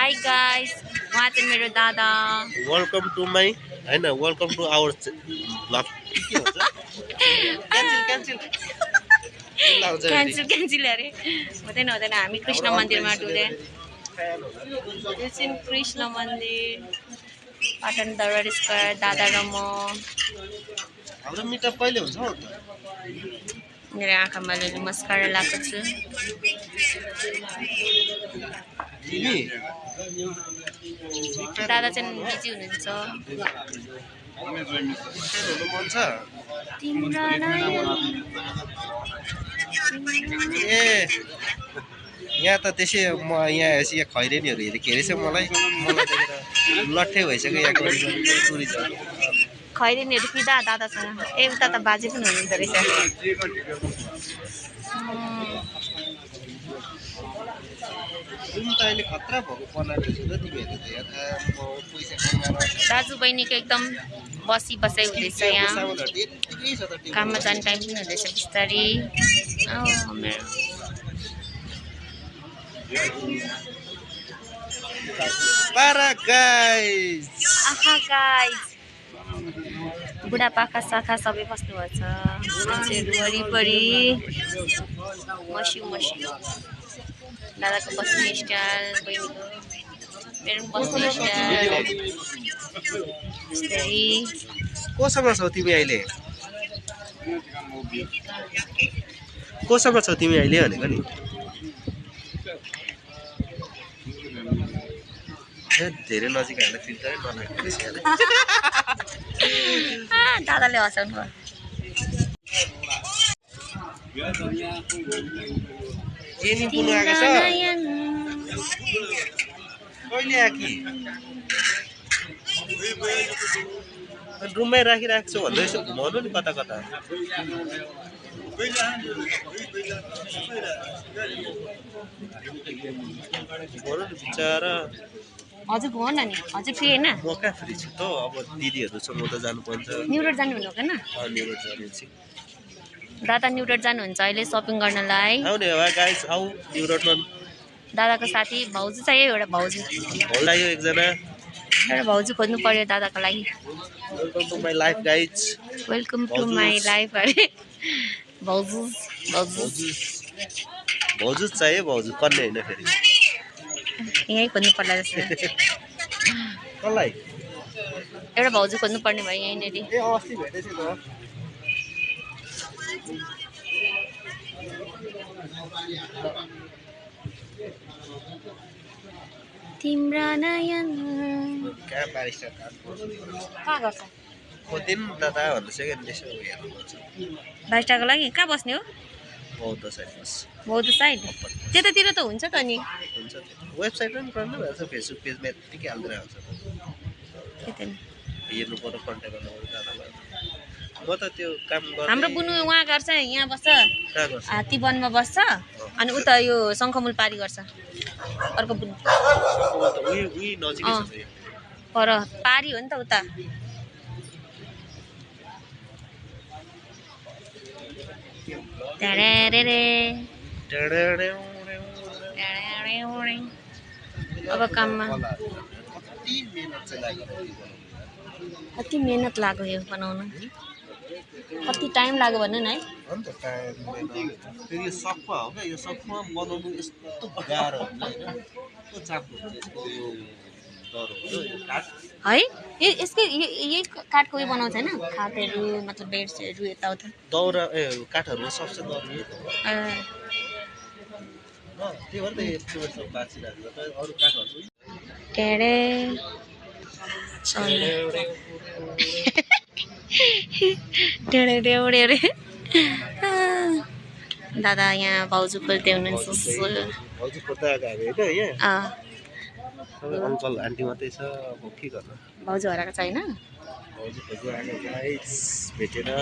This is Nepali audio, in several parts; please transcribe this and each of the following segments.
हाई गाइस, उहाँ चाहिँ मेरो दादा। वेलकम टु माई हैन welcome to our vlog cancel अरे हुँदैन हामी कृष्ण मन्दिरमा डुले। यो चाहिँ कृष्ण मन्दिर पाटन दरबार स्क्वायर दादा र म। हाम्रो मिटअप कहिले हुन्छ हौ त? मेरो आँखामा अहिले मस्कारा लगाएको छु। दादा चाहिँ बिजी हुनुहुन्छ। ए यहाँ त त्यसै म यहाँ खैरेनीहरू हेरेको हेरेछ मलाई देखेर लट्ठै भइसक्यो यहाँको टुरिज्म। खैरेनीहरू पिदा दादासँग ए उता त बाजे पनि हुनुहुँदो रहेछ। अहिले खतरा भएको बनाएको छु त तिमीहरूले त दाजु बहिनीको एकदम बसी बसाइ हुँदैछ यहाँ। काममा जाने टाइम पनि हुँदैछ बिस्तारी। आहा गाइस बुढापाका साखा सबै बस्नुभएको छ। मान्छेहरू वरिपरि मसियो दादाको बस्ने स्टाइल, बहिनीको मेरो बस्ने स्टाइल। कोसँग छौ तिमी अहिले? कोसँग छौ तिमी अहिले भनेको नि? धेरै नजिक हाल्दा फिल्टरै नलाग्ने दादाले हँसाउनु भयो। जेनी पुग्नु आएको छ कहिले आकी? रुममै राखिरहेको छु भन्दै यसो घुमाउनु नि कता कता। बिचरा हजुर भन न नि, हजुर फ्री हैन? म कहाँ फ्री छु त? अब दिदीहरू छ, म त जानुपर्छ। न्यु रोड जानु हुनु हैन? न्यु रोड जाने छु। दादा न्यु रोड जानुहुन्छ अहिले सपिङ गर्नलाई। आउने हो गाइस, आउ न्यु रोडमा। दादाको साथी भाउजू चाहियो, एउटा भाउजू होला यो एकजना। एउटा भाउजू खोज्नु पर्यो दादाको लागि। Welcome to my life guys. Welcome to my life अरे भाउजू चाहियो, भाउजू कन्ने हैन फेरि। यही खोज्नु पर्ला जस्तो। कसलाई? एउटा भाउजू खोज्नु पर्ने भयो यहीँनेरि। ए अस्ति भेटेछु त। तिम्रा नयन कहाँ बारिस्टर काम कहाँ गर्छ? खोदिन दादा भन्दै सेकेन्ड यसो हेर्नुपर्छ। बारिस्टरको लागि कहाँ बस्ने हो? बौद्ध साइड बस। बौद्ध साइड त्यतातिर त हुन्छ त नि। हुन्छ वेबसाइटमा पनि गर्नु भएको छ, फेसबुक पेजमा यत्तिकै हालिदिरहेको छ। हेर्नु पर्यो कन्ट्याक्ट गर्नु दादालाई। म त त्यो काम गर्छु। हाम्रो बुनु उहाँ गर्छ, यहाँ बस्छ, कहाँ गर्छ? हात्ती वनमा बस्छ अनि उता यो शङ्खमूल पारी गर्छ। अर्को बुनु उही नजिकै छ पर पारी हो नि त उता। अब काममा कति मेहनत लाग्यो यो बनाउन, कति टाइम लाग्यो भन्नु न है। यो सक्पा हो क्या, यो सक्पा बनाउनु यस्तो गाह्रो है। यसकै यही काठको उयो बनाउँछ होइन, खाटहरू मतलब बेड्सहरू यताउता दाउरा काठहरू सबसे दाउरा त्यही भएर त यस्तो बाँचिरहेको छ। अरू काठहरू दादा यहाँ भाउजू खोज्दै हुनुहुन्छ। भाउजू खोज्दै आएको हामी होइन यहाँ। अङ्कल आन्टी मात्रै छ, अब के गर्नु। भाउजू हराएको छैन। भाउजू खोज्दै आएको गाइस भेटेर अब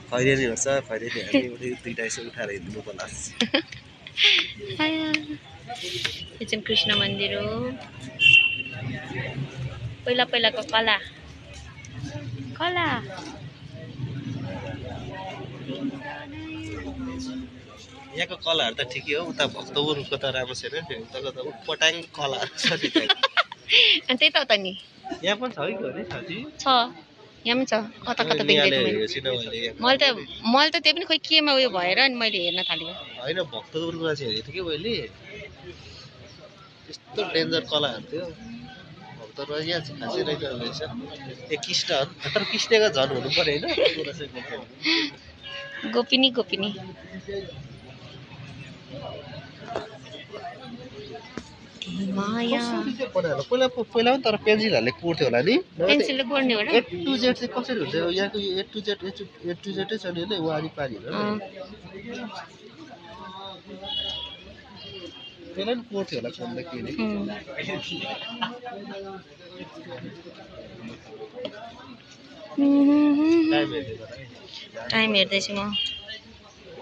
खैरेनी हुन्छ, खैरेनी हामी दुईटा यसो उठाएर हिँड्नु पर्ला। यो चाहिँ कृष्ण मन्दिर हो, पहिलाको कला। यहाँको कलाहरू त ठिकै हो उता भक्तपुरको त राम्रो छैन नि उताको त पटाङ कलाहरू छ नि अनि त्यही त हो त नि यहाँ पनि छ है घरि साथी छ यहाँ पनि छ कता कता देख्दै मैले त त्यही पनि खोइ केमा उयो भएर अनि मैले हेर्न थालेको होइन भक्तपुरको चाहिँ हेरेको थिएँ कि मैले त्यस्तो डेन्जर कलाहरू थियो भक्तपुरमा यहाँ चाहिँ खासै रहेछ रहेछ ए कृष्ण तर कृष्णको झन् हुनु पर्यो होइन गोपिनी गोपिनी माया पहिला पनि तर पेन्सिलहरूले कोर्थ्यो होला नि पेन्सिलले कोर्ने हो र A to Z चाहिँ कसरी हुन्छ यहाँको A to Z छ नि होइन वारिपारि त्यसलाई पनि कोर्थ्यो होला कोर्दा के अरे टाइम हेर्दैछु म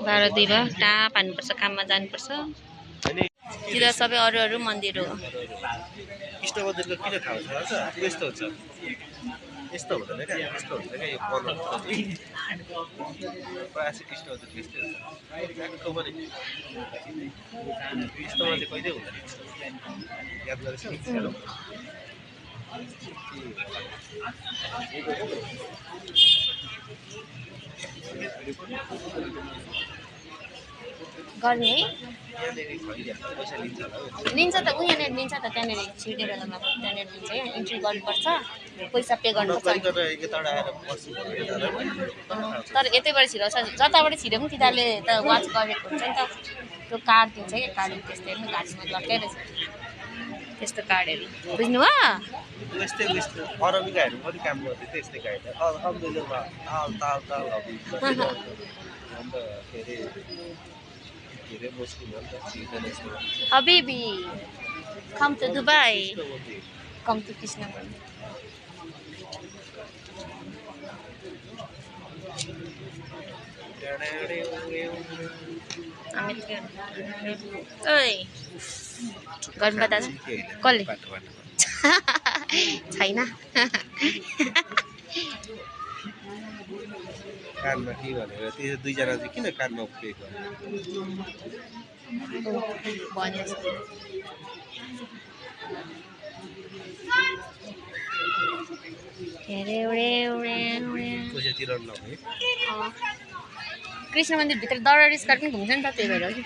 12:02 भयो टाप हान्नुपर्छ काममा जानुपर्छतिर सबै अरू मन्दिर हो कृष्ण मन्दिरको किन ठाउँ छ यस्तो हुन्छ यस्तो हुँदैन क्या यस्तो हुन्छ क्या यो बनाउनु प्रायः चाहिँ कृष्ण मन्दिर यस्तै हुन्छ ट्याक्क पनि यस्तो मन्दिर कहिल्यै हुँदैन याद गरेछ गर्ने है यहाँनिर पैसा लिन्छ होला लिन्छ त यहाँनिर लिन्छ त त्यहाँनिर छिटेर त्यहाँनिर लिन्छ क्या इन्ट्री गर्नुपर्छ पैसा पे गर्नुपर्छ तर यतैबाट छिराउँछ जताबाट छिरे पनि तिनीहरूले त वाच गरेको हुन्छ नि त त्यो कार्ड दिन्छ क्या कार्ड त्यस्तै पनि घाँसमा लट्काइरहेछ त्यस्तो कार्डहरू बुझ्नुभयो यस्तै अरबी गाईहरू पनि काम गर्दै थियो यस्तै गाई अल्हम्दुलिल्लाह ताल अन्त के अरे मुस्लिम हो नि त Habibi, come to Dubai. Come to Krishna Mandir. Oi, गर्नु पता छ कसले छैन कानमा के भनेर त्यो दुईजना चाहिँ किन कानमा पुगेको पैसातिर नभए कृष्ण मन्दिर भित्र दरबार स्क्वायर पनि घुम्छ नि त त्यही भएर कि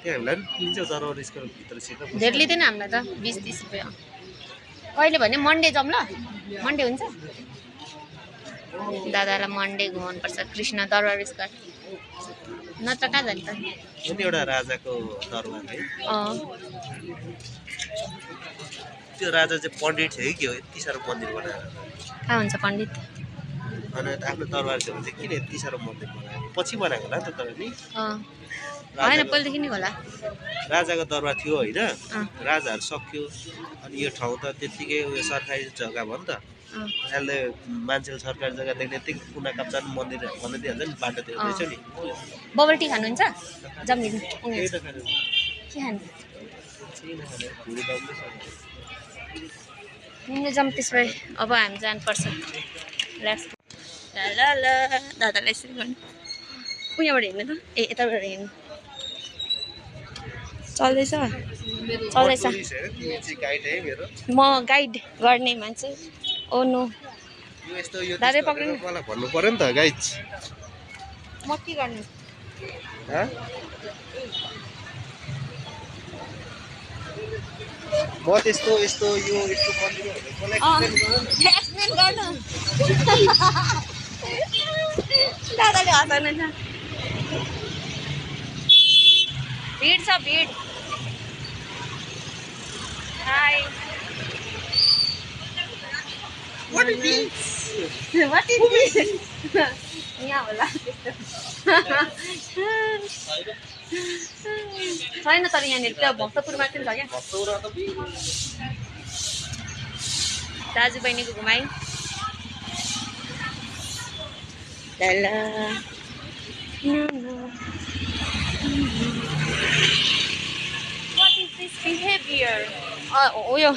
त्यहाँ हामीलाई पनि लिन्छ दरबार स्क्वायर भित्र छिटो धेरै लिँदैन हामीलाई त 20-30 रुपियाँ कहिले भने मन्डे जाउँ ल मन्डे हुन्छ दादालाई मन्डे घुमाउनुपर्छ कृष्ण दरबार स्क्वायर नत्र कहाँ जाने त एउटा राजाको दरबार है त्यो राजा चाहिँ पण्डित थियो कि के हो यति साह्रो मन्दिर बनाएर कहाँ हुन्छ पण्डित अनि आफ्नो दरबार थियो भने चाहिँ किन यति साह्रो मन्दिर बनायो पछि बनाएको होला नि त तर नि होइन पहिलेदेखि नै होला राजाको दरबार थियो होइन राजाहरू सक्यो अनि यो ठाउँ त त्यत्तिकै उयो सरकारी जग्गा भयो नि त यसले मान्छेले सरकारी जग्गा देख्ने यति कुना काप्चा मन्दिर बनाइदिइहाल्छ नि बाटोतिर रहेछ नि बबल टी खानुहुन्छ जम्लिनु के खानु जाउँ त्यसो भए अब हामी जानुपर्छ ल दादालाई यसरी गर्नु उहाँबाट हेर्नु त ए यताबाट हेर्नु चल्दैछ म गाइड गर्ने मान्छे ओ नो दादै पक्रिनु मलाई भन्नु पर्यो नि त गाइड म के गर्नु म त्यस्तो यस्तो यो यस्तो एक्सप्लेन गर्नु दादाले हँसाउनु छ भिड छ भिड हाई What is this? यहाँ होला छैन तर यहाँनिर त्यो भक्तपुरमा चाहिँ छ क्या दाजु बहिनीको घुमाइ What is this behavior? उयो